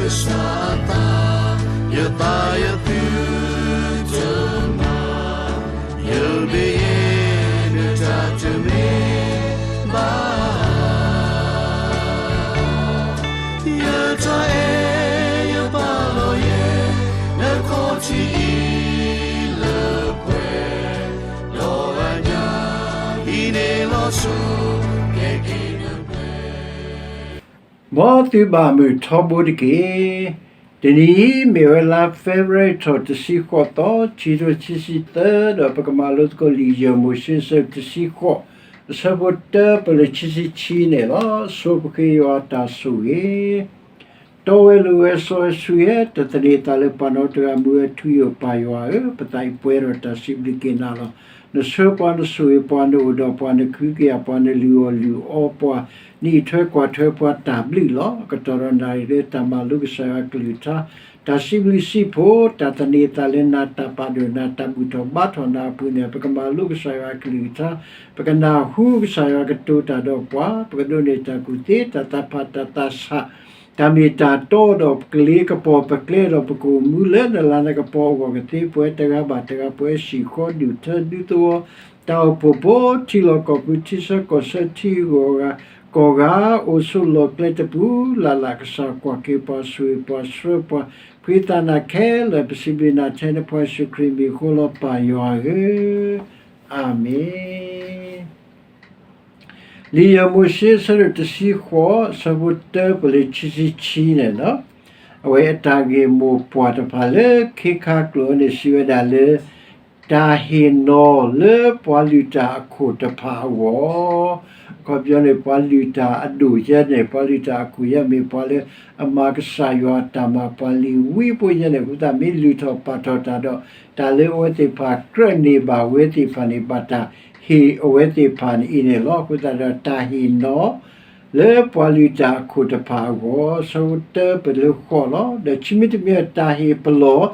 ကစၢ်အသး, ယသးယသုတမၤ, ယမ့ၢ်ယဲ နတၢ်တမ့ၢ်ဘၣ် ယတၢ်အဲၣ်ယပာ်လီၤယဲ နခီၣ်ထံးအံၤလၢပှဲၤ, ဒီးအညၣ်အံၤန့ၣ်လီၤဆီ ကဲက့ၤနပှဲၤ မ်သုဘၣ်မုာ်ထီဘိတက့ၢ်. တနံၤအံၤမ့ၢ်ဝဲလါ February ထီၣ်တဆံဃိးသီ ခံကထိခံဆံသၢ ဒီးပကမၤလိသကိးလံာ်ယဲၢ်မိၤၡ့ အဆၢဒိၣ်တဆံဃိး အဆၢဖိတၢပလၢခံဆံခံန့ၣ်လီၤ. ဆိပဃ့ယွၤအတၢ်ဆိၣ်ဂ့ၤ တီဝဲလိၤဝဲစီဝဲဆှံဝဲ, တသန့ၤသးလၢပှၤနီတဂၤ, မူဝဲထွံၣ်ဧိၤပၢ်ယွၤဧၢ, ပသးအံၤပှဲၤဒီးတၢ်စံးဘျုးက့ၤနၤလီၤ. နဆှၢပှၤ, နဆိၣ်ဂ့ၤပှၤ, နအိၣ်ဒီးပှၤ, နကဟုကယာ်ပှၤ, နလုၢ်အီၣ်လုၢ်အီပှၤ, နအံးထွဲကွၢ်ထွဲပှၤတၢ်ဘျုးလီၤ. ကတီၢ်ဒီးနၣ်ရံၣ်လၢတၢ်မၤလိကစၢ်ယွၤအကလုၢ်ကထါ, တၢ်စံးဘျုးစံးဖှိၣ်, တၢ်သန့ၤသးလၢနၤ, တၢ်ပာ်ဒိၣ်နၤ, တၢ်ဘူၣ်ထီၣ်ဘါထီၣ်နၤအပူၤန့ၣ် ပကမၤလိကစၢ်ယွၤအကလုၢ်ကထါ, ပကနၢ်ဟူကစၢ်ယွၤကတိၤတၢ်ဒီးပှၤ, ပကဒိးန့ၢ်တၢ်ကူၣ်သ့, တၢ်သးဖး, တၢ်သးဆး, တၢ်မ့ၢ်တၢ်တီဒီး ပကလ့ကပီၤပကျဲဒီး ပကအိၣ်မူလၢနလၤနကပီၤအဂီၢ်ကသ့, ပဝဲတဂၤဘၣ်တဂၤ, ပဝဲဟံၣ်ဃီဒူၣ်ထၢဒူသဝီ, တၢ်အိၣ်ဖှိၣ်ဖိ, ထံလီၢ်ကီၢ်ပူၤ, ထံဆၢကီၢ်ဆၢ, ထံဂုၤဂၤ, ကီၢ်ဂၤ, အိၣ်ဆိးလီၢ်ကျဲတပူၤလၢ်လၢ်, ကစၢ်ကွၢ်က့ၤပှၤ, ဆိၣ်ဂ့ၤပှၤ, ဆှၢပှၤ, ဖှံသးနၤခဲလၢာ်, ပစံးဘျုးနၤထဲနဖိယ့ၣ်ၡူးခရံာ်မံၤအဃိလီၤ, ပၢ်ယွၤဧၢ, အၤမ့ၣ်. လံာ်ယဲၢ်မိၤၡ့ အဆၢဒိၣ်တဆံဃိး, အဆၢဖိတၢပလၢခံဆံခံန့ၣ်လီၤ. အဝဲအတၢ်ဂ့ၢ်မိၢ်ပှၢ်တဖၣ်လၢခ့ခါကျိာ်န့ၣ် စံးဝဲဒၣ်လၢ တၢ်ဟ့ၣ်နီၤလၢပှၤလုၢ်တၢ်အခိၣ်တဖၣ်အဂီၢ်, အခီပညီန့ၣ် ပှၤလုၢ်တၢ်အဒိၣ်ယဲန့ၣ်, ပှၤလုၢ်တၢ်အခိၣ်ယဲမ့ၢ်ပှၤလၢ အမၤကစၢ်ယွၤအတၢ်မၤ, ပှၤလ့ၤဝံဖိယဲန့ၣ် အဃိသတး မ့ၢ်လုၢ်ထီၣ်ပာ်ထီၣ်တၢ်ဒီး တၢ်လၢအဝဲသ့ၣ်တဖၣ်ကြၢးန့ၢ်ဘၣ်ဝဲသ့ၣ်တဖၣ်န့ၣ် ဘၣ်တၢ်ဟ့ၣ်အဝဲသ့ၣ်တဖၣ်န့ၣ်အံၤန့ၣ်လီၤ. အဃိသတးဒီး တၢ်ဟ့ၣ်နီၤ လၢပှၤလုၢ်တၢ်အခိၣ်တဖၣ်အဂီၢ်, ဆၢဖိတၢပလၢဃိးလီၤ. ဒီးခံမံၤတမံၤ တၢ်ဟ့ၣ်ပလီၢ်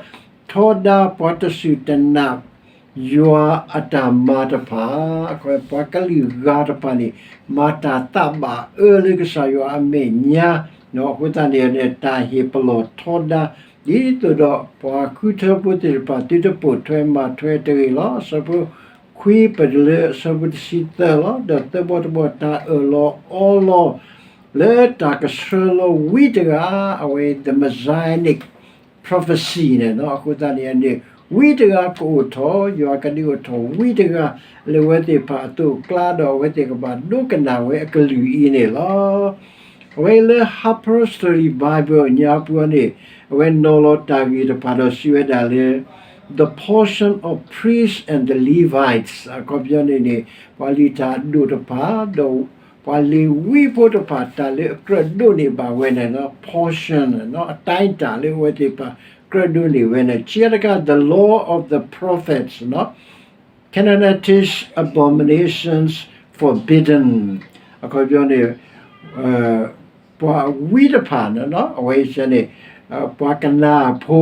ထီဒါ ပှၤတစူၢ်တနာ် ယွၤအတၢ်မၤတဖၣ်, ပှၤကလုာ်ဂၤတဖၣ်န့ၣ် မၤတၢ်သးဘၣ်အၢလၢကစၢ်ယွၤအမဲာ်ညါ, အဃိသတးန့ၣ် တၢ်ဟ့ၣ်ပလီၢ်ထီဒါ, ဒ်သိးဒီးပှၤဃုထၢဖိသ့ၣ်တဖၣ် သုတပိာ်ထွဲမၤထွဲတဂ့ၤလီၤ. အဆၢဖိခွံပတုၤလၢအဆၢဖိတဆံသၢလီၤ. ဒီးသၢဘီတဘီ တၢ်အၢၣ်လီၤအီလီၤ လၢတၢ်ကဆှၢလီၤဝံတဂၤ, အဝဲ the Messianic prophecy န့ၣ်လီၤ. အဃိသတးန့ၣ်န့ၣ် ဝံတဂၤကအိၣ်ထီၣ်, ယွၤကဒုးအိၣ်ထီၣ်ဝံတဂၤ လၢအဝဲသ့ၣ်တဖၣ်အသိးအကျါ ဒီးအဝဲသ့ၣ်ကဘၣ်ဒိကနၣ်ဝဲအကလုၢ်အံၤန့ၣ်လီၤ. အဝဲလၢ Harper's Study Bible အညါပူၤန့ၣ် အဝဲနီၤလီၤတၢ်ဂ့ၢ်တဖၣ်ဒီးစံးဝဲဒၣ်လၢ the portion of priests and the Levites အခီပညီန့ၣ်န့ၣ် ပှၤလုၢ်တၢ်အဒိၣ်တဖၣ် ဒီးပှၤလ့ၤဝံဖိတဖၣ် တၢ်လၢအကြၢးဒိးန့ၢ်ဘၣ်ဝဲန့ၣ်လီၤ. portion အတၢ်တၢ်လၢအဝဲသ့ၣ်တဖၣ် ကြၢးဒိးန့ၢ်ဝဲန့ၣ် ခံခါတခါ the law of the prophets, Canaanitish abominations forbidden အခီပညီန့ၣ် ပှၤဝံတဖၣ်န့ၣ်လီၤ. အဝဲဆၢန့ၣ် ပှၤကနၣ်ဖိ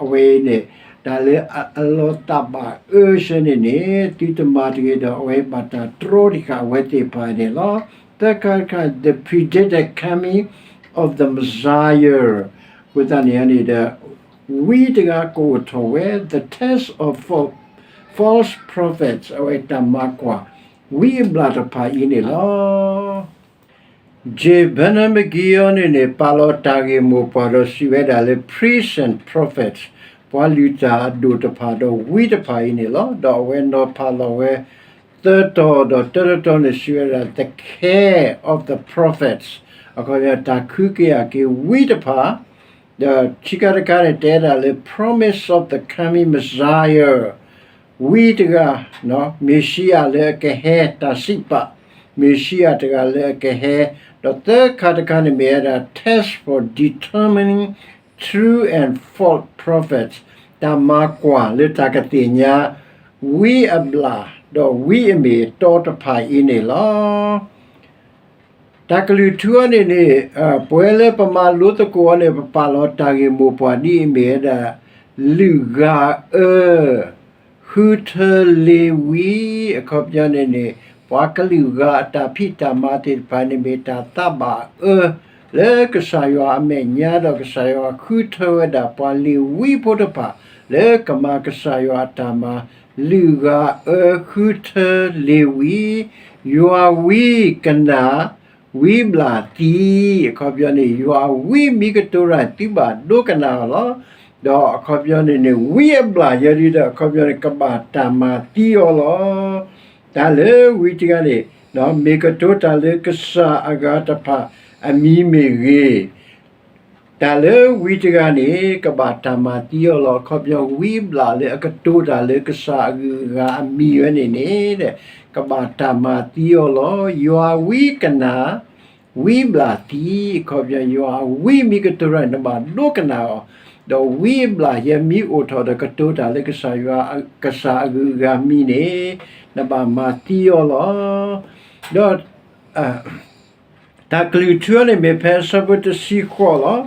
အဝဲန့ၣ် တၢ်လၢအလီၤသးဘၣ်အၢဆၢန့ၣ်န့ၣ် သုတမၤတဂ့ၤဒီး အဝဲဘၣ်တၢ်တြီတံၢ်ဃာ်အဝဲသ့ၣ်တဖၣ်န့ၣ်လီၤ. သၢခါတခါ the predicted coming of the Messiah အဃိသတးန့ၣ်န့ၣ်ဒီး ဝံတဂၤကအိၣ်ထီၣ်ဝဲ the test of fa- false prophets အဝဲတၢ်မၤကွၢ် ဝံအဘျၣ်တဖၣ်အံၤန့ၣ်လီၤ. J Vernon McGee အံၤန့ၣ်န့ၣ် ပာ်လီၤတၢ်ဂ့ၢ်မိၢ်ပှၢ်ဒီးစံးဝဲဒၣ်လၢ priests and prophets ပှၤလုၢ်တၢ်အဒိၣ်တဖၣ်ဒီးဝံတဖၣ်အံၤန့ၣ်လီၤ. ဒီးအဝဲနီၤဖးလီၤဝဲ သၢတီၤဒီးတၢတတီၤန့ၣ် စံးဝဲဒၣ် the care of the prophets အခီပညီ တၢ်ကဟုကယာ်က့ၤဝံတဖၣ် ဒီးခံခါတခါန့ၣ် တဲဒၣ်လၢ promise of the coming Messiah ဝံတဂၤ မ့ၤၡံအၤလၢအကဟဲ တၢ်စံးပာ် မ့ၤၡံအၤတဂၤလၢအကဟဲ, ဒီးသၢခါတခါန့ၣ်မ့ၢ်ဝဲဒၣ် test for determining true and false prophets တၢ်မၤကွၢ်လၢတၢ်ကသ့ၣ်ညါ ဝံအဘျၣ် ဒီးဝံအမ့ၢ်အတီတဖၣ်အံၤန့ၣ်လီၤ. တၢ်ကလုၢ်ထူအံၤန့ၣ်န့ၣ် ပဝဲလၢပမၤလိသကိးအီၤန့ၣ် ပပာ်လီၤတၢ်ဂ့ၢ်မိၢ်ပှၢ်ဒ်အမ့ၢ်ဝဲဒၣ် လုၢ်ဂၤအၢ ဃုထၢလ့ၤဝံ အခီပညီန့ၣ်န့ၣ် ပှၤကလုာ်ဂၤအတၢ်ဖံးတၢ်မၤသ့ၣ်တဖၣ်န့ၣ် မ့ၢ်တၢ်သးဘၣ်အၢ လၢကစၢ်ယွၤအမဲာ်ညါ ဒီးကစၢ်ယွၤဃုထၢဝဲဒၣ်ပှၤလ့ၤဝံဖိတဖၣ် လၢကမၤကစၢ်ယွၤအတၢ်မၤ လွံၢ်ဂၤအၢဃုထၢလ့ၤဝံ, ယွၤဝံကနၣ် ဝံဘျၣ်သံ, အခီပညီန့ၣ် ယွၤဝံမံကတိၤတၢ် သုဘၣ်ဒိကနၣ်အီၤလီၤ. ဒီးအခီပညီန့ၣ်န့ၣ် ဝံအဘျၣ်ယဲဒ်ဒီး အခီပညီန့ၣ် ကဘၣ်တၢ်မၤသံအီၤလီၤ. တၢ်လၢဝံတဂၤန့ၣ် မ့ၢ်ကတိၤတၢ်လၢကစၢ်အဂၤတဖၣ်အမံၤမ့ၢ်ဂ့ၤ, တၢ်လၢဝံတဂၤန့ၣ် ကဘၣ်တၢ်မၤသံအီၤလီၤ. အခီပညီ ဝံဘျၣ်လၢအကတိၤတၢ်လၢကစၢ်အဂုၤအဂၤအမံၤဝဲန့ၣ်န့ၣ် ကဘၣ်တၢ်မၤသံအီၤလီၤ. ယွၤဝံကနၣ် ဝံဘျၣ်သံ, အခီပညီ ယွၤဝံမံကတိၤတၢ်န့ၣ် နဘၣ်ဒိကနၣ်အီၤ, ဒီးဝံအဘျၣ်ယဲမ့ၢ်အိၣ်ထီၣ်ဒီးကတိၤတၢ်လၢကစၢ်ယွၤ ကစၢ်အဂုၤအဂၤမံၤန့ၣ် နဘၣ်မၤသံအီၤလီၤ. ဒီး တၢ်ကလုၢ်ထူန့ၣ် မ့ၢ်ဖဲအဆၢဖိတဆံဃိးလီၤ.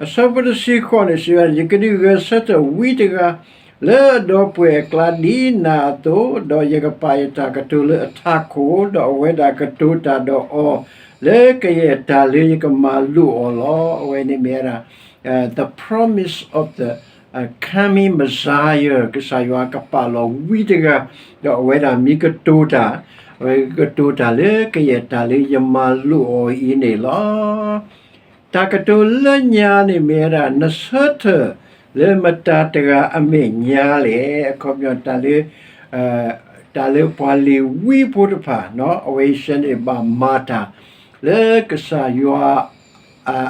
အဆၢဖိတဆံဃိးန့ၣ်စံးဝဲ, ယကဒုးဂဲၤဆၢထၢၣ်ဝံတဂၤ လၢအဒီပုၢ်ဝဲၢ်အကျါဒ်နၤအသိး, ဒီးယကပာ်ယတၢ်ကတိၤလၢအထးခိၣ်, ဒီးအဝဲဒၣ်ကတိၤတၢ်ဒီးအီၤ လၢကယဲၢ်တၢ်လၢယကမၤလိာ်အီၤလီၤ. အဝဲန့ၣ်မ့ၢ်ဝဲဒၣ် the promise of the coming Messiah, ကစၢ်ယွၤကပာ်လီၤဝံတဂၤ, ဒီးအဝဲဒၣ်မ့ၢ်ကတိၤတၢ်, အဝဲကတိၤတၢ်လၢကယဲၢ်တၢ်လၢယမၤလိာ်အီၤအံၤန့ၣ်လီၤ. တၢ်ကတိၤလၢညါန့ၣ်မ့ၢ်ဝဲဒၣ် နဆၢထၢၣ်လၢမတၤတဂၤအမဲာ်ညါလဲၣ်. အခီပညီ တၢ်လၢ တၢ်လၢပှၤလ့ၤဝံဖိတဖၣ် အဝဲအံၤစ့ၢ်န့ၣ် ဘၣ်မၤတၢ် လၢကစၢ်ယွၤ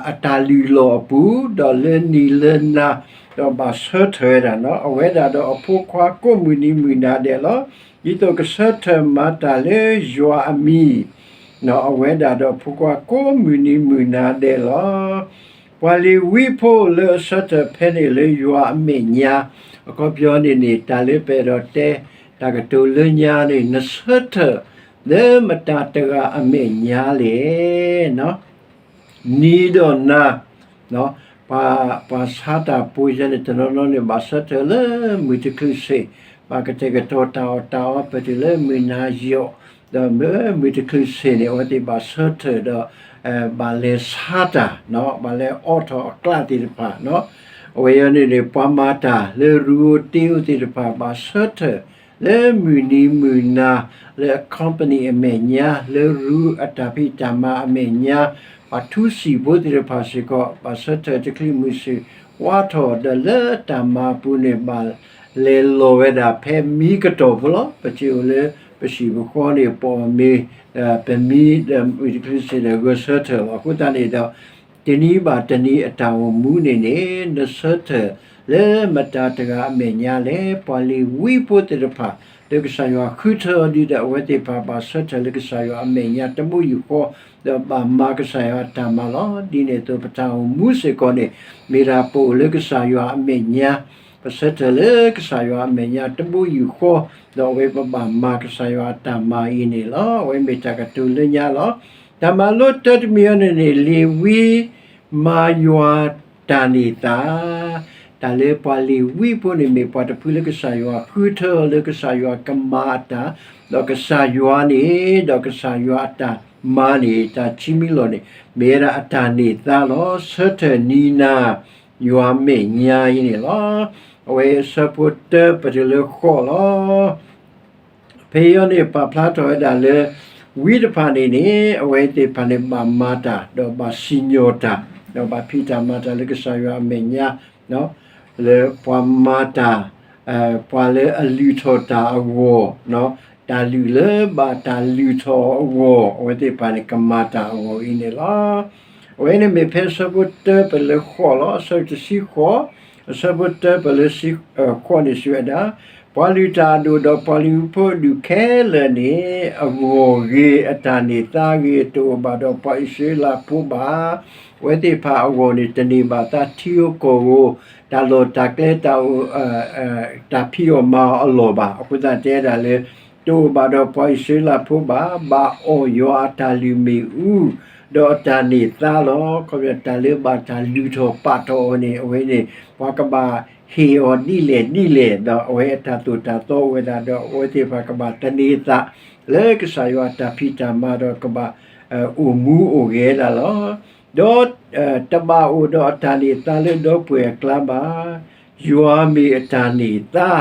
အတၢ်လုၢ်လီၢ်အပူၤ, ဒီးလၢနံၤလၢနၤ, ဒီးဘၣ်ဆၢထၢၣ်ဝဲဒၣ်, အဝဲဒၣ်ဒီးအဖိခွါကိးမုၢ်နံၤမုၢ်နၤဒဲးလီၤ. ဒ်သိးကဆၢထၢၣ်မၤတၢ်လၢယွၤအမံၤ, အဝဲဒၣ်ဒီးအဖိခွါကိးမုၢ်နံၤမုၢ်နၤဒဲးလီၤ. ပှၤလ့ၤဝံဖိလၢအဆၢထၢၣ်ဖဲန့ၣ်လၢယွၤအမဲာ်ညါ, အခီပညီန့ၣ်န့ၣ် တၢ်လၢပအဲၣ်ဒိးတဲ တၢ်ကတိၤလၢညါန့ၣ် နဆၢထၢၣ်လၢမတၤတဂၤအမဲာ်ညါလဲၣ်. နံၤဒီးနၤ, ပှၤ ပှၤဆါတၢ်ပူၤယဲန့ၣ် တနီၤနီၤန့ၣ် ဘၣ်ဆၢထၢၣ်လၢမုၢ်တချုးဆ့ၣ်, ဘၣ်ကတဲာ်ကတီၤတၢ်အီၣ်တၢ်အီ ပတုၤလၢမုၢ်နၤယီၤ, ဒီးမုၢ်တချုးဆ့ၣ်န့ၣ် အဝဲသ့ၣ်ဘၣ်ဆၢထၢၣ်ဒီး ဘၣ်လဲၤဆါတၢ်, ဘၣ်လဲၤအိးထီၣ်အကျးသ့ၣ်တဖၣ်, အဝဲအံၤန့ၣ်န့ၣ် ပှၤမၤတၢ်လၢရူၤအိၣ်တ့အိၣ်သ့ၣ်တဖၣ် ဘၣ်ဆၢထၢၣ်လၢမုၢ်နံၤမုၢ်နၤ လၢအ company အမဲာ်ညါ, လၢရူၤအတၢ်ဖံးတၢ်မၤအမဲာ်ညါ, ပှၤထူစံာ်ဖိသ့ၣ်တဖၣ်စ့ၢ်ကီး ဘၣ်ဆၢထၢၣ်တချုးမုၢ်ဆ့ၣ် ဝါထီၣ်ဒီးလၢတၢ်မၤအပူၤန့ၣ် ဘၣ်လဲၤလီၤဝဲဒၣ်ဖဲမံကတီၢ်ဖိလီၤ. ပစံးအိၣ်လၢ ပစံးပဃီန့ၣ် ပအီၣ်မ့ၤ ပမံဒီးမုၢ်တချုးဆ့ၣ်ဒီးဂဲၤဆၢထၢၣ်လီၤ. အဃိသတးန့ၣ်ဒီး တနံၤဘၣ်တနံၤအတၢ်အိၣ်မူန့ၣ်န့ၣ် နဆၢထၢၣ်လၢမတၤတဂၤအမဲာ်ညါလဲၣ်. ပှၤလ့ၤဝံဖိသ့ၣ်တဖၣ် လၢကစၢ်ယွၤဃုထၢအီၤဒ်ဒီး အဝဲသ့ၣ်တဖၣ်ဘၣ်ဆၢထၢၣ်လၢကစၢ်ယွၤအမဲာ်ညါတဘိယူၢ်ဃီ, ဒီးဘၣ်မၤကစၢ်ယွၤအတၢ်မၤလီၤ. ဒ်န့ၣ်အသိးပတၢ်အိၣ်မူစ့ၢ်ကီးန့ၣ် မ့ၢ်ဒၣ်ပအိၣ်လၢကစၢ်ယွၤအမဲာ်ညါ, ပဆၢထၢၣ်လၢကစၢ်ယွၤအမဲာ်ညါတဘိယူၢ်ဃီ, ဒီးအဝဲပဘၣ်မၤကစၢ်ယွၤအတၢ်မၤအံၤန့ၣ်လီၤ. အဝဲမ့ၢ်တၢ်ကတိၤလၢညါလီၤ. တၢ်မၤလိတၢတမံၤအံၤန့ၣ်န့ၣ် လ့ၤဝံ မၤယွၤတၢ်န့ၢ်သါ, တၢ်လၢပှၤလ့ၤဝံဖိန့ၣ် မ့ၢ်ပှၤတဖုလၢကစၢ်ယွၤဃုထၢအီၤလၢကစၢ်ယွၤကမၤအတၢ်, ဒီးကစၢ်ယွၤန့ၣ် ဒီးကစၢ်ယွၤအတၢ်မၤန့ၣ် တၢ်ထံမံလီၢ်န့ၣ် မ့ၢ်ဝဲဒၣ်အတၢ်န့ၢ်သါလီၤ. ဆၢထၢၣ်နံၤနၤ ယွၤမဲာ်ညါအံၤန့ၣ်လီၤ. အဝဲအဆၢဖိတၢပတုၤလၢဃိးလီၤ. ဖဲအံၤန့ၣ် ပာ်ဖျါထီၣ်ဝဲဒၣ်လၢ ဝံတဖၣ်န့ၣ်န့ၣ် အဝဲသ့ၣ်တဖၣ်န့ၣ် ဘၣ်မၤတၢ် ဒီးဘၣ်စံၣ်ညီၣ်တၢ် ဒီးဘၣ်ဖံးတၢ်မၤတၢ်လၢကစၢ်ယွၤအမဲာ်ညါ လၢပှၤမၤတၢ် ပှၤလၢအလုၢ်ထီၣ်တၢ်အဂီၢ်, တၢ်လုၢ်လၢဘၣ်တၢ်လုၢ်ထီၣ်အဂီၢ် အဝဲသ့ၣ်တဖၣ်န့ၣ် ကမၤတၢ်အဂီၢ်အံၤန့ၣ်လီၤ. အဝဲန့ၣ်မ့ၢ်ဖဲအဆၢဖိတၢပတုၤလၢဃိးလီၤ. အဆၢတဆံဃိး, အဆၢဖိတၢပတုၤလၢဃိးန့ၣ်စံးဝဲဒၣ်, ပှၤလုၢ်တၢ်အဒိၣ်ဒီးပှၤလုၢ်ဖိအဒူၣ်ခဲလၢာ်န့ၣ် အဂီၢ်ဂ့ၤအတၢ်န့ၢ်သါဂ့ၤ တအိၣ်ဘၣ်ဒီးပှၤအံၣ်စရ့လးဖိဘၣ်. အဝဲသ့ၣ်တဖၣ်အဂီၢ်န့ၣ် တန့ၢ်ဘၣ်သးထံဧိၤကီၢ်ဧိၤ တၢ်လီၢ်တၢ်ကျဲ တၢ်ဖံးအီၣ်မၤအီၣ်အလီၢ်ဘၣ်. အဃိသတးတဲဒၣ်လၢ တအိၣ်ဘၣ်ဒီးပှၤအံၣ်စရ့လးဖိဘၣ်, ဘၣ်အီၣ်ယွၤအတၢ်လုၢ်မ့ၣ်အူ ဒီးအတၢ်န့ၢ်သါလီၤ. ခီဖျိတၢ်လၢဘၣ်တၢ်လုၢ်ထီၣ်ပာ်ထီၣ်အီၤန့ၣ် အဝဲန့ၣ် ပှၤကဘၣ်ဟ့ၣ်အီၤဒ်လဲၣ်ဒ်လဲၣ် ဒီးအဝဲအတၢ်သိၣ်တၢ်သီအိၣ်ဝဲဒၣ်ဒီး အဝဲသ့ၣ်တဖၣ်ကဘၣ်သန့ၤအသး လၢကစၢ်ယွၤအတၢ်ဖံးတၢ်မၤဒီးကဘၣ် အိၣ်မူအိၣ်ဂဲၤဒၣ်လီၤ. ဒီးတဘၣ်အိၣ်ဒီးအတၢ်န့ၢ်သါလၢဒီပုၢ်ဝဲၢ်အကျါဘၣ်. ယွၤမ့ၢ်အတၢ်န့ၢ်သါ,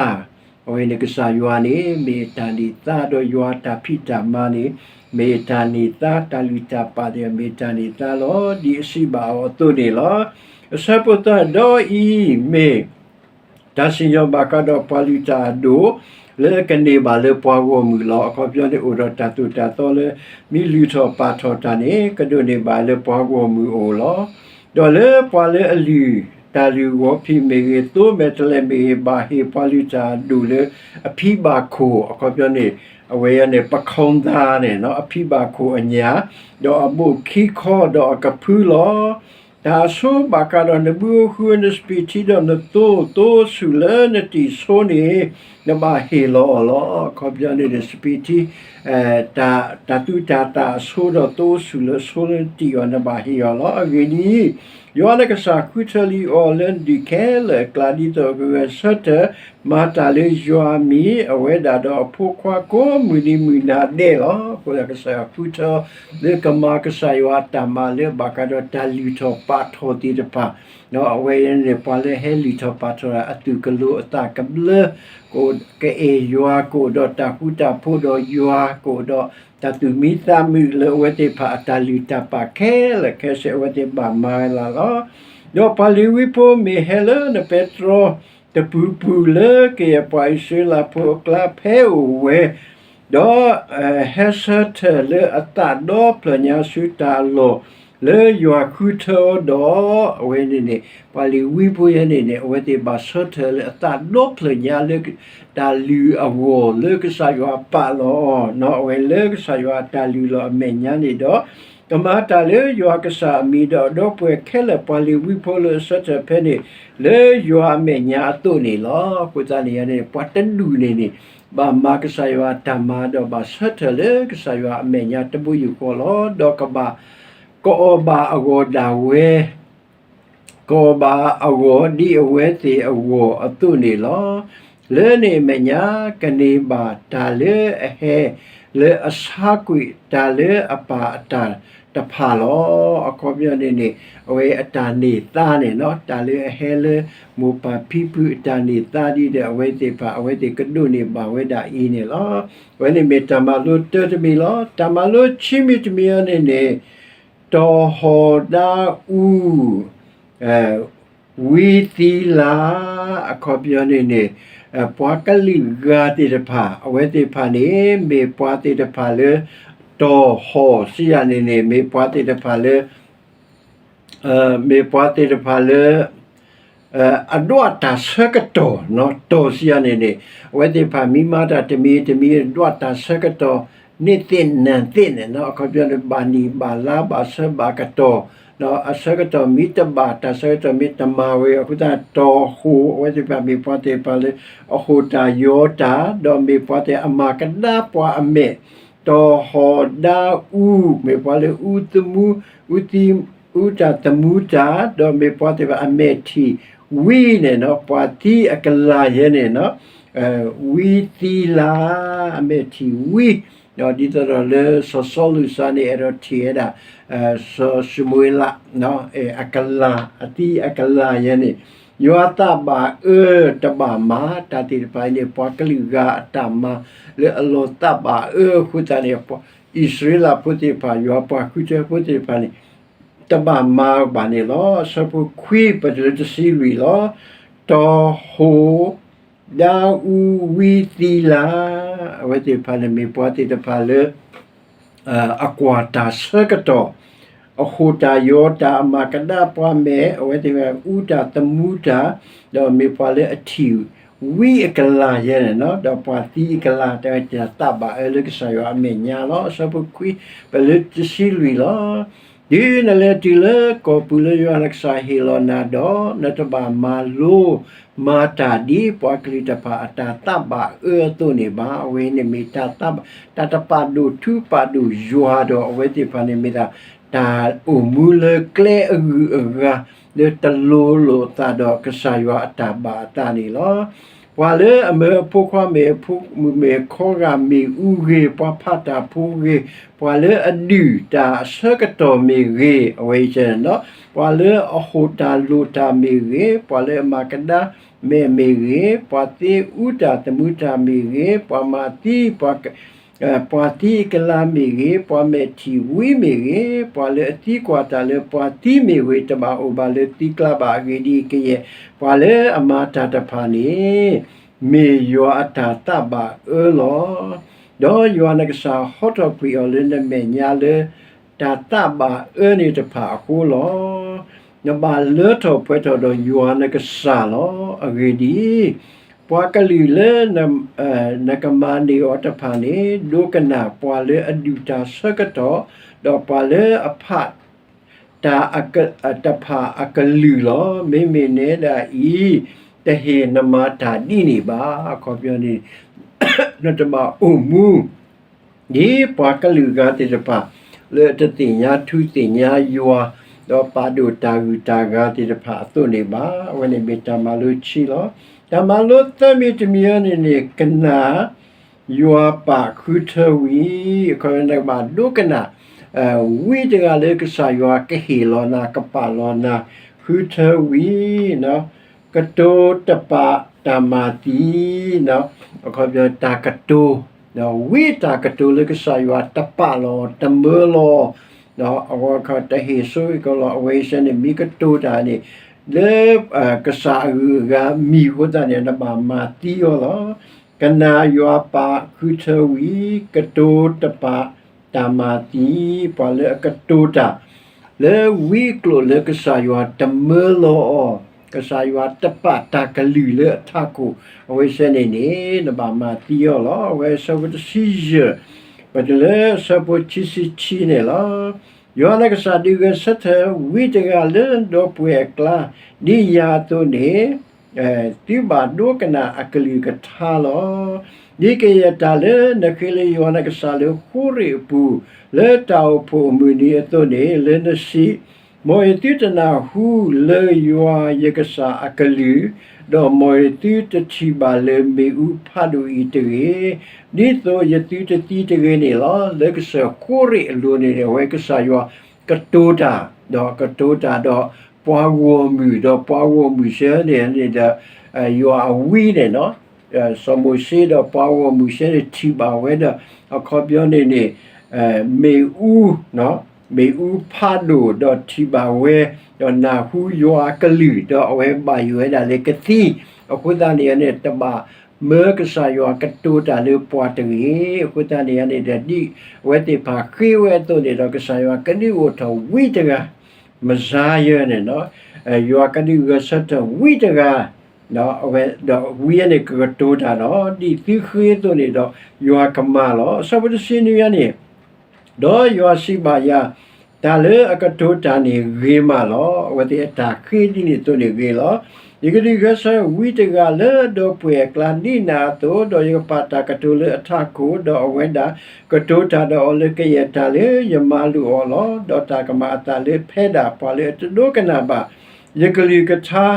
အဝဲန့ၣ်ကစၢ်ယွၤန့ၣ် မ့ၢ်အတၢ်န့ၢ်သါဒီးယွၤအတၢ်ဖံးတၢ်မၤန့ၣ် မ့ၢ်အတၢ်န့ၢ်သါ, တၢ်လုၢ်တၢ်ပာ်သ့ၣ်တဖၣ်မ့ၢ်အတၢ်န့ၢ်သါလီၤ. ဒ်အစံးဘၣ်အီၤအသိးန့ၣ်လီၤ. အဆၢဖိသၢ, ဒီးအံၤမ့ၢ် တၢ်စံၣ်ညီၣ်ဘၣ်ဃးဒီးပှၤလုၢ်တၢ်အဒိၣ် လၢကန့ၢ်ဘၣ်လၢပှၤဂီၢ်မုၢ်လီၤ. အခီပညီန့ၣ် အိၣ်ဒီးတၢ်သိၣ်တၢ်သီလၢ မ့ၢ်လုၢ်ထီၣ်ပာ်ထီၣ်တၢ်န့ၣ် ကဒိးန့ၢ်ဘၣ်လၢပှၤဂီၢ်မုၢ်အအိၣ်လီၤ. ဒီးလၢပှၤလၢအလုၢ်တၢ်လုၢ်ဂီၤဖံးမ့ၢ်ဂ့ၤ, သိမဲာ်တဲးလဲးမ့ၢ်ဂ့ၤ, ဘၣ်ဟ့ၣ်ပှၤလုၢ်တၢ်အဒိၣ်လၢအဖံဘၣ်ခိၣ်, အခီပညီန့ၣ် အဝဲန့ၣ် ပခိၣ်သၣ်န့ၣ် အဖံဘၣ်ခိၣ်အညၣ်, ဒီးအဘိၣ်ခံခီဒီးအကဖုလီၤ. တၢ်အဆိဘၣ်ဃးဒီးနဘုဧိၤဃုဧိၤ နစပံးထံဒီးနသိ, သိဆူၣ်လၢနတံၢ်ဆိန့ၣ် နဘၣ်ဟ့ၣ်လီၤအီၤလီၤ. အခီပညီန့ၣ် စပံးထံ တၢ်သူၣ်တၢ်သၣ်အဆိဒီးသိဆူၣ်လၢဆိလၢနတံၢ်အီၤ နဘၣ်ဟ့ၣ်အီၤလီၤ. အဂ့ၢ်ဒ်အံၤ, ယွၤနကစၢ်ဃုထၢလံအီၤလၢနဒုၣ်ခဲလၢာ်အကျါ ဒ်သိးအကဂဲၤဆၢထၢၣ်မၤတၢ်လၢယွၤအမံၤ, အဝဲဒၣ်ဒီးအဖိခွါကိးမုၢ်နံၤမုၢ်နၤဒဲးလီၤ. အဃိသတးကစၢ်ယွၤဃုထၢ လၢကမၤကစၢ်ယွၤအတၢ်မၤလၢဘၣ်ဃးဒီးတၢ်လုၢ်ထီၣ်ပာ်ထီၣ်သ့ၣ်တဖၣ်, ဒီးအဝဲန့ၣ် ပှၤလၢဟဲလုၢ်ထီၣ်ပာ်ထီၣ်တၢ်အသူၣ်ကလိၤအသးကဘျၢ, ကအဲၣ်ယွၤ, ကအိၣ်ဒီးတၢ်ဃူတၢ်ဖိးဒီးယွၤ, ကအိၣ်ဒီးတၢ်သူၣ်မံသးမုာ်လၢအဝဲသ့ၣ်တဖၣ် အတၢ်လုၢ်တၢ်ပာ်ခဲလၢာ်ခဲဆ့ အဝဲသ့ၣ်ဘၣ်မၤဝဲဒၣ်လီၤ. ဒီးပှၤလ့ၤဝံဖိမ့ၢ်ဟဲလၢနပဲတြီတပူၤပူၤ လၢကယဲၢ်ပှၤအံၣ်စရ့လးဖိအကျါဖဲအိၣ်ဝဲ ဒီးဟဲဆၢထၢၣ်လၢအသးဒီဖျၢၣ်ညါဆူတၢ်အလီၢ် လၢယွၤဃုထၢအီၤဒီး, အဝဲန့ၣ်န့ၣ် ပှၤလ့ၤဝံဖိယဲန့ၣ်န့ၣ် အဝဲသ့ၣ်ဘၣ်ဆၢထၢၣ်လၢအသးဒီဖျၢၣ်ညါလၢ တၢ်လုၢ်အဂီၢ်လၢကစၢ်ယွၤပာ်လီၤအီၤ, အဝဲလၢကစၢ်ယွၤအတၢ်လုၢ်လီၤအမဲာ်ညါန့ၣ်ဒီး, ကမၤတၢ်လၢယွၤကစၢ်အမံၤဒီးအဒီပုၢ်ဝဲၢ်ခဲလၢာ် ပှၤလ့ၤဝံဖိလၢအဆၢထၢၣ်ဖဲန့ၣ် လၢယွၤအမဲာ်ညါအသိးန့ၣ်လီၤ. အဃိသတးန့ၣ်န့ၣ် ပှၤတဒူၣ်န့ၣ်န့ၣ် ဘၣ်မၤကစၢ်ယွၤအတၢ်မၤဒီးဘၣ်ဆၢထၢၣ်လၢကစၢ်ယွၤအမဲာ်ညါတဘိယူၢ်ဃီလီၤ. ဒီးကဘၣ် ကအီၣ်ဘၣ်အဂီၢ်ဒၣ်ဝဲ ကအီၣ်ဘၣ်အဂီၢ်ဒ်အဝဲသ့ၣ်အဂီၢ်အသိးန့ၣ်လီၤ. လၢန့ၣ်အမဲာ်ညါ ကန့ၢ်ဘၣ်တၢ်လၢအဟဲလၢအဆါကွံာ်တၢ်လၢအပၢ်အတၢ်တဖၣ်လီၤ. အခီပညီန့ၣ်န့ၣ် အဝဲအတၢ်န့ၢ်သါန့ၣ်လီၤ. တၢ်လၢအဟဲလၢမိၢ်ပၢ်ဖံဖုအတၢ်န့ၢ်သါဒ်ဒီးအဝဲသ့ၣ်တဖၣ် အဝဲသ့ၣ်ကဒိးန့ၢ်ဘၣ်ဝဲဒၣ်အံၤန့ၣ်လီၤ. အဝဲန့ၣ်မ့ၢ်တၢ်မၤလိတၢတမံၤလီၤ. တၢ်မၤလိဆံမံၤတမံၤအံၤန့ၣ်န့ၣ် တီၢ်ဟီၣ်ဒါအူ ဝံသံလၤ အခီပညီန့ၣ်န့ၣ် ပှၤကလုာ်ဂၤသ့ၣ်တဖၣ် အဝဲသ့ၣ်တဖၣ်န့ၣ် မ့ၢ်ပှၤသ့ၣ်တဖၣ်လၢ တီၢ်ဟီၣ်စံးယၤန့ၣ်န့ၣ် မ့ၢ်ပှၤသ့ၣ်တဖၣ်လၢ မ့ၢ်ပှၤသ့ၣ်တဖၣ်လၢ အဒွးတၢ်ဆၢကတီၢ်, တီၢ်စံးယၤန့ၣ်န့ၣ် အဝဲသ့ၣ်တဖၣ်မ့ၢ်မၤတၢ်တမံၤတမံၤ ဒွးတၢ်ဆၢကတီၢ် န့ၢ်သ့ၣ်နၢ်သ့ၣ်န့ၣ်လီၤ. အခီပညီန့ၣ် ဘၣ်နံၣ်ဘၣ်လါဘၣ်ဆၢဘၣ်ကတီၢ်, အဆၢကတီၢ်မ့ၢ်တဘၣ် တၢ်ဆၢကတီၢ်မ့ၢ်တမၤဝဲအဃိသတး တီၢ်ဟီၣ် အဝဲသ့ၣ်တဖၣ်မ့ၢ်ပှၤသ့ၣ်တဖၣ်လၢ အဟီၣ်တၢ်ယီၤတၢ် ဒီးမ့ၢ်ပှၤသ့ၣ်အမၤကဒါပှၤအမဲာ်, တီၢ်ဟီၣ်ဒါအူ မ့ၢ်ပှၤလၢအူသမူ အူသံ အူတၢ်သမူတၢ် ဒီးမ့ၢ်ပှၤသ့ၣ်တဖၣ်အမဲာ်ထံၣ်ဝံန့ၣ်လီၤ. ပှၤသံအကလၤယဲန့ၣ်လီၤ. ဝံသံလၤ အမဲာ်ထံၣ်ဝံ, ဒ်သိးဒီးလၢစီၤစီလူးစၢ်န့ၣ် အဲၣ်ဒိးထံၣ်ဝဲဒၣ် စီၤၡမူၤအ့လး အကလၤ အသံအကလၤယဲန့ၣ် ယွၤသးဘၣ်အၢတဘၣ်မၤ တၢ်သ့ၣ်တဖၣ်အံၤန့ၣ် ပှၤကလုာ်ဂၤအတၢ်မၤလၢအလီၤသးဘၣ်အၢအဃိသတးန့ၣ် အံၣ်စရ့လးဖိသ့ၣ်တဖၣ် ယွၤပှၤဃုထၢဖိသ့ၣ်တဖၣ်န့ၣ် တဘၣ်မၤဘၣ်န့ၣ်လီၤ. အဆၢဖိခွံ ပတုၤလၢတဆံလွံၢ်လီၤ. တီၢ်ဟီၣ်ဒါအူဝံသံလၤ အဝဲသ့ၣ်တဖၣ်န့ၣ် မ့ၢ်ပှၤသ့ၣ်တဖၣ်လၢ အကွၢ်တၢ်ဆၢကတီၢ်, အဟီၣ်တၢ်ယီၤတၢ် အမၤကဒါပှၤမဲာ်, အဝဲသ့ၣ်တဖၣ်အူတၢ်သမူတၢ်, ဒီးမ့ၢ်ပှၤလၢအထံၣ်ဝံအကလၤယဲန့ၣ်လီၤ. ဒီးပှၤသံအကလၤ တၢ်သးဘၣ်အၢလၢကစၢ်ယွၤအမဲာ်ညါလီၤ. အဆၢဖိခွံ ပတုၤလၢတဆံလွံၢ်လီၤ. တုၤနလဲၤတုၤလၢကီၢ်ပူၤလၢယွၤနကစၢ်ဟ့ၣ်လီၤနၤဒီး, နတဘၣ်မၤလိမၤတၢ်ဒ်ပှၤကလုာ်တဖၣ်အတၢ်သးဘၣ်အၢအသိးန့ၣ်ဘၣ်. အဝဲန့ၣ်မ့ၢ်တၢ်သးဘၣ် တၢ်တပာ်ဒိၣ်ထူပာ်ဒိၣ်ယွၤဒီး အဝဲသ့ၣ်တဖၣ်န့ၣ်မ့ၢ်ဒၣ် တၢ်အိၣ်မူလၢကျဲအဂုၤအဂၤ လၢတလိၤလိာ်အသးဒီးကစၢ်ယွၤအတၢ်ဘၣ်အသးန့ၣ်လီၤ. ပှၤလၢအမၢအဖိခွါမ့ၢ်အဖိမုၣ်မ့ၢ်ခီဂာ်မ့ၣ်အူဂ့ၤ, ပှၤဖးတၢ်ဖိဂ့ၤ, ပှၤလၢအဒုၣ်တၢ်အဆၢကတီၢ်မ့ၢ်ဂ့ၤ, အဝဲအံၤ, ပှၤလၢအဟိၣ်တၢ်လိၣ်တၢ်မ့ၢ်ဂ့ၤ, ပှၤလၢအမၤကဒါမဲာ်မ့ၢ်ဂ့ၤ, ပှၤသ့အူတၢ်သမူတၢ်မ့ၢ်ဂ့ၤ, ပှၤမၤသံ, ပှၤ ပှၤသံအကလၤမ့ၢ်ဂ့ၤ, ပှၤမဲာ်ထံၣ်ဝံမ့ၢ်ဂ့ၤ, ပှၤလၢအသံကွၢ်တၢ်လၢပှၤသံမ့ၢ်ဂ့ၤ, တဘၣ်အိၣ်ဘၣ်လၢသံကျါဘၣ်. အဂ့ၢ်ဒ်အံၤ, ကယဲၢ်ပှၤလၢအမၤတၢ်တဖၣ်န့ၣ် မ့ၢ်ယွၤအတၢ်သးဘၣ်အၢလီၤ. ဒီးယွၤနကစၢ်ဟီထီၣ်ကွံာ်အီၤလၢနမဲာ်ညါလၢ တၢ်သးဘၣ်အၢန့ၣ်တဖၣ်အဃိလီၤ. နဘၣ်လၢထီၣ်ပှဲၤထီၣ်ဒီးယွၤနကစၢ်လီၤ. အဂ့ၢ်ဒ်အံၤ, ပှၤကလုာ်လၢ နကမၤန့ၢ်အီၤတဖၣ်န့ၣ် ဒိကနၣ်ပှၤလၢအဒုၣ်တၢ်ဆၢကတီၢ်, ဒီးပှၤလၢအဖးတၢ်တဖၣ်အကလုၢ်လီၤ. မ့မ့ၢ်နဲဒၣ်အံၤ, တဟ့ၣ်နမၤတၢ်ဒ်န့ၣ်ဘၣ်. အခီပညီန့ၣ် နတဘၣ်အိၣ်မူ ဒ်ပှၤကလုာ်ဂၤသ့ၣ်တဖၣ် လၢအတသ့ၣ်ညါထူသ့ၣ်ညါယွၤ, ဒီးပာ်ဒိၣ်တၢ်ဂုၤတၢ်ဂၤသ့ၣ်တဖၣ်အသိးန့ၣ်ဘၣ်. အဝဲန့ၣ်မ့ၢ်တၢ်မၤလိခံလီၤ. တၢ်မၤလိသၢမံၤတမံၤအံၤန့ၣ်န့ၣ် ကနၣ်ယွၤပာ်ဃုထၢဝံၤ, အခီပညီနကဘၣ်ဒိကနၣ် ဝံတဂၤလၢကစၢ်ယွၤကဟ့ၣ်လီၤနၤ ကပာ်လီၤနၤ ဃုထၢဝံၤ ကတိၤတပာ်တၢ်မၤသံ, အခီပညီတၢ်ကတိၤ, ဝံတၢ်ကတိၤလၢကစၢ်ယွၤတပာ်လီၤ တမၢလီၤ, တဟ့ၣ်စိဟ့ၣ်ကီးလီၤ. အဝဲအံၤစ့ၢ်န့ၣ် မ့ၢ်ကတိၤတၢ်န့ၣ် လၢ ကစၢ်အဂုၤအဂၤအမံၤအဃိသတးန့ၣ် နဘၣ်မၤသံအီၤလီၤ. ကနၣ်ယွၤပာ်ဃုထၢဝံၤ ကတိၤတပာ်တၢ်မၤသံ, ပှၤလၢအကတိၤတၢ် လၢဝံအကျိာ်လၢကစၢ်ယွၤတမၢလီၤအီၤ, ကစၢ်ယွၤတပာ်တၢ်ကလုၢ်လၢအထးခိၣ်, အဝဲစ့ၢ်န့ၣ်န့ၣ် နဘၣ်မၤသံအီၤလီၤ. အဝဲအဆၢဖိတဆံယဲၢ် ပတုၤလၢအဆၢဖိခံဆံခံန့ၣ်လီၤ. ယွၤနကစၢ်ဒုးဂဲၤဆၢထၢၣ်ဝံတဂၤလၢဒီပုၢ်ဝဲၢ်အကျါ ဒ်ယၤအသိးန့ၣ် သုဘၣ်ဒိကနၣ်အကလုၢ်ကထါလီၤ. ဒ်ကယဲၢ်တၢ်လၢနဃ့လၢယွၤနကစၢ်လၢဃိရ့ၣ်အပူၤ လၢတၢ်အိၣ်ဖှိၣ်အမုၢ်နံၤအသိးန့ၣ် လၢနစံး, မ်အံၤသုတနၢ်ဟူလၢယွၤယကစၢ်အကလုၢ်, ဒီးမ်အံၤသုတထံၣ်ဘၣ်လၢမ့ၣ်အူဖးဒိၣ်အံၤတဂ့ၤ, ဒ်သိးယသုတသံတဂ့ၤန့ၣ်လီၤ. လၢကစၢၢ်ဃိရ့ၣ်အလိၤန့ၣ် အဝဲကစၢ်ယွၤကတိၤတၢ်, ဒီးကတိၤတၢ်ဒီးပှၤဂီၢ်မုၢ်, ဒီးပှၤဂီၢ်မုၢ်စ့ၢ်န့ၣ်န့ၣ်ဒီး ယွၤအဝံန့ၣ် စီၤမိၤၡ့ဒီးပှၤဂီၢ်မုၢ်စ့ၢ်န့ၣ်ထံၣ်ဘၣ်ဝဲဒီး အခီပညီန့ၣ်န့ၣ် မ့ၣ်အူ, မ့ၣ်အူဖးဒိၣ်ဒီးထံၣ်ဘၣ်ဝဲ, ဒီးနၢ်ဟူယွၤအကလုၢ် ဒီးအဝဲဘၣ်ယိၣ်ဝဲဒၣ်လၢကသံ, အဃိသတးန့ၣ်န့ၣ် တဘၣ်မၢကစၢ်ယွၤကတိၤတၢ်လၢပှၤတဂ့ၤ. အဃိသတးန့ၣ်န့ၣ်ဒီး ဒ်အဝဲသ့ၣ်တဖၣ်ဃ့ဝဲအသိးန့ၣ်ဒီး ကစၢ်ယွၤကဒုးအိၣ်ထီၣ်ဝံတဂၤ မစါယၢန့ၣ်, ယွၤကဒုးဂဲၤဆၢထၢၣ်ဝံတဂၤ, ဒီးဝံန့ၣ်ကကတိၤတၢ်ဒီး ဒ်သုဃ့အသိးန့ၣ်ဒီး ယွၤကမၤလီၤ. အဆၢဖိတဆံနွံန့ၣ်, ဒီးယွၤစံးဘၣ်ယၤ, တၢ်လၢအကတိၤတၢ်န့ၣ်ဂ့ၤမးလီၤ. အဝဲသ့ၣ်အတၢ်ဃ့ဒ်န့ၣ်အသိးန့ၣ်ဂ့ၤလီၤ. ယကဒုးဂဲၤဆၢထၢၣ်ဝံတဂၤလၢဒီပုၢ်ဝဲၢ်အကျါဒ်နၤအသိး, ဒီးယကပာ်တၢ်ကတိၤလၢအထးခိၣ်, ဒီးအဝဲဒၣ်ကတိၤတၢ်ဒီးအီၤလၢကယဲၢ်တၢ်လၢယမၤလိာ်အီၤလီၤ. ဒီးတၢ်ကမၤအသးလၢဖဲဒၣ်ပှၤလၢအတဒိကနၣ်ဘၣ် ယကလုၢ်ကထါ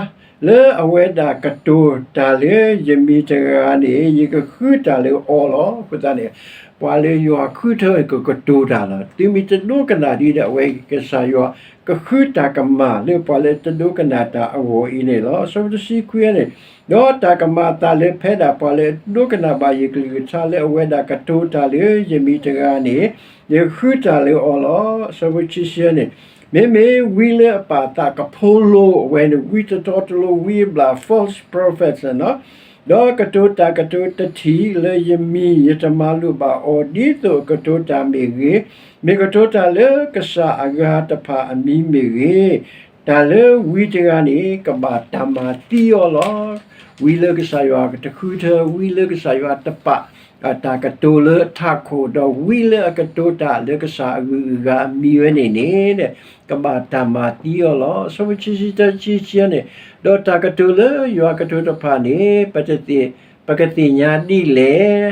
လၢအဝဲဒၣ်ကတိၤတၢ်လၢယမံၤတဂၤန့ၣ် ယကဃုတၢ်လၢအီၤလီၤ. အဃိသတးန့ၣ် ပှၤလၢယွၤဃုထၢကကတိၤတၢ်လီၤ. သုမ့ၢ်တဒိကနၣ်ဒ်ဒီး အဝဲကစၢ်ယွၤကဃုတၢ်ကမၣ်လၢပှၤလၢတဒိကနၣ်တၢ်အဂီၢ်အံၤန့ၣ်လီၤ. အဆၢဖိတဆံခွံန့ၣ်, ဒီးတၢ်ကမၤအသးလၢဖဲဒၣ်ပှၤလၢအတဒိကနၣ်ဘၣ်ယကလုၢ်ကထါလၢအဝဲဒၣ်ကတိၤတၢ်လၢယမံၤတဂၤန့ၣ် ယကဃုတၢ်လၢအီၤလီၤ. အဆၢဖိတဆံဆံန့ၣ်, မ့မ့ၢ်ဝံလၢအပာ်အသးကဖိလိ အဝဲန့ၣ် ဝံတတီတလိ ဝံအဘျၣ် false prophet န့ၣ်လီၤ. ဒီးကတိၤတၢ်ကတိၤတထံၣ်လၢယမံၤ ယတမၤလိာ်ဘၣ်အီၤ ဒ်သိးအကတိၤတၢ်မ့ၢ်ဂ့ၤ, မ့ၢ်ကတိၤတၢ်လၢကစၢ်အဂၤတဖၣ်အမံၤမ့ၢ်ဂ့ၤ, တၢ်လၢဝံတဂၤန့ၣ် ကဘၣ်တၢ်မၤသံအီၤလီၤ. ဝံလၢကစၢ်ယွၤတဃုထၢ, ဝံလၢကစၢ်ယွၤတပာ် တၢ်ကတိၤလၢအထးခိၣ်, ဒီးဝံလၢအကတိၤတၢ်လၢကစၢ်အဂုၤအဂၤအမံၤဝဲန့ၣ်န့ၣ် ကဘၣ်တၢ်မၤသံအီၤလီၤ. အဆၢဖိခံဆံတၢ ခံဆံန့ၣ်, ဒီးတၢ်ကတိၤလၢယွၤကတိၤတဖၣ်န့ၣ် ပကသ့ၣ်ညါဒ်လဲၣ်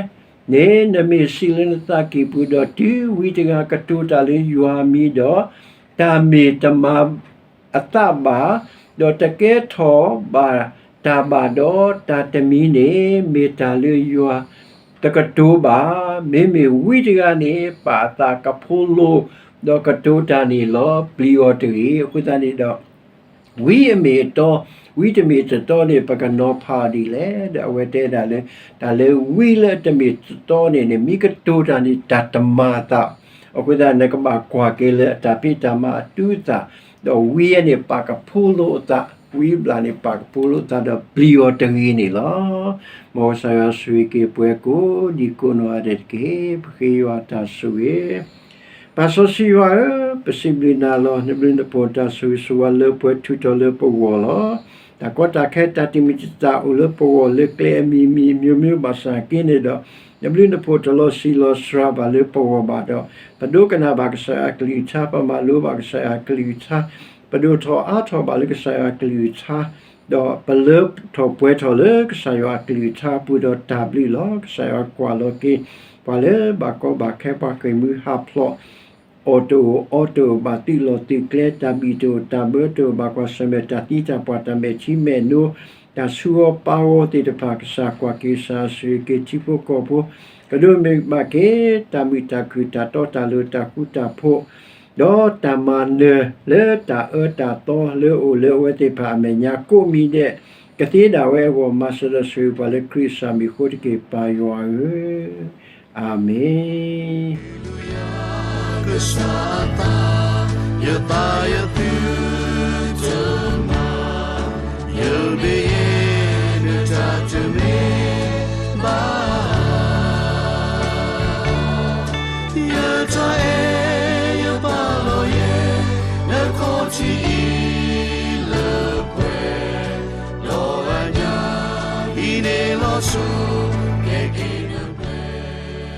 န့ၣ် နမ့ၢ်စံးလၢနသးကံၢ်ပူၤ ဒီးတုၤဝံတဂၤကတိၤတၢ်လၢယွၤမံၤဒီး, တၢ်မ့ၢ်တမၤအသးဘၣ်, ဒီးတကဲထီၣ်ဘၣ် တၢ်ဘၣ်ဒီးတၢ်တမံၤန့ၣ် မ့ၢ်တၢ်လၢယွၤတကတိၤဘၣ်, မ့မ့ၢ်ဝံတဂၤန့ၣ် ပာ်အသးကဖိလိာ် ဒီးကတိၤတၢ်န့ၣ်လီၤ. ပျံၤအီၤတဂ့ၤ. အဃိသတးန့ၣ်ဒီး ဝံအမ့ၢ်အတီ, ဝံတမ့ၢ်တတီန့ၣ် ပကနီၤဖးအီၤဒ်လဲၣ်. ဒီးအဝဲတဲဒၣ်လၢ တၢ်လၢဝံလၢတမ့ၢ်တတီန့ၣ်န့ၣ် မ့ၢ်ကတိၤတၢ်န့ၣ် တၢ်တမၤအသး, အဃိသတး နကဘၣ်ကွၢ်က့ၤလၢအတၢ်ဖံးတၢ်မၤအတူၢ်သး, ဒီးဝံအန့ၣ်ပာ်ကဖိလိာ်အသး, ဝံဘျၣ်န့ၣ် ပာ်ကဖိလိာ်အသးဒီးပျံၤအီၤတဂ့ၤန့ၣ်လီၤ. မ်ကစၢ်ယွၤဆိၣ်ဂ့ၤက့ၤပှၤကိးဒံကိးနီၢ်ဂၤဒဲးတက့ၢ်. ပဃ့ယွၤတၢ်ဆိၣ်ဂ့ၤ ပၢ်စီဆှံယွၤဧၢ, ပစံးဘျုးနၤလီၤ. နဘျုးနဖှိၣ်တၢ်ဆိၣ်ဂ့ၤဆိၣ်ဝါလၢပှဲၤထူးထီၣ်လၢပဂီၢ်လီၤ. တၢ်ကီတၢ်ခဲတၢ်တမံၤတၢ်သၣ်အိၣ်လၢပဂီၢ်လၢကျဲအမံၤမံၤ မျိုးမျိုး ဘၣ်ဆၣ်က့န့ၣ်ဒီး နဘျုးနဖှိၣ်တလီၤဆံးလီၤစှၤဘၣ်လၢပဂီၢ်ဘၣ်ဒီး ပဒိကနၣ်ဘၣ်ကစၢ်ယွၤအကလုၢ်ကထါ, ပမၤလိဘၣ်ကစၢ်ယွၤအကလုၢ်ကထါ, ပဒိၣ်ထီၣ်အါထီၣ်ဘၣ်လၢကစၢ်ယွၤအကလုၢ်ကထါ ဒီးပလၢထီၣ်ပှဲၤထီၣ်လၢကစၢ်ယွၤအကလုၢ်ကထါအပူၤဒီးတၢ်ဘျုးလီၤ. ကစၢ်ယွၤကွၢ်လီၤက့ၤ ပှၤလၢဘၣ်ကီဘၣ်ခဲ ပှၤဃ့ၢ်မှံဟးဖျိး အီၣ်တအိၣ်အီတအိၣ် ဘၣ်သုးလီၢ်သုးကျဲ တၢ်ဘံၣ်တအိၣ်တၢ်ဘၢတအိၣ် ဘၣ်ကွၢ်ဆၢၣ်မဲာ်တၢ်သံတၢ်ပှၢ် တၢ်မဲာ်ထံမဲာ်နိ တၢ်ဆူးအီၣ်ပၢ်အီၤသ့ၣ်တဖၣ် ကစၢ်ကွၢ်က့ၤ ကစၢ်ဆိၣ်ဂ့ၤက့ၤထံဖိကီၢ်ဖိ ကဒိးန့ၢ်ဘၣ်က့ၤ တၢ်မုာ်တၢ်ခုၣ် တၢ်တီတၢ်လိၤ တၢ်ဃူတၢ်ဖိး ဒီးတၢ်မၤနၢၤလၢတၢ်အၢတၢ်သီလၢအိၣ်လၢအဝဲသ့ၣ်တဖၣ်အမဲာ်ညါ ကိးမံၤဒဲး ကသ့ဒၣ်ဝဲအဂီၢ် မၤစၢၤဒီးဆိၣ်ဂ့ၤပှၤလၢခရံာ်အမံၤအဃိတက့ၢ် ပၢ်ယွၤဧၢ, အၤမ့ၣ်. ကစၢ်အသး ယသးယသုတမၤ, ယမ့ၢ်ယဲ နတၢ်တမ့ၢ်ဘၣ်, ယတၢ်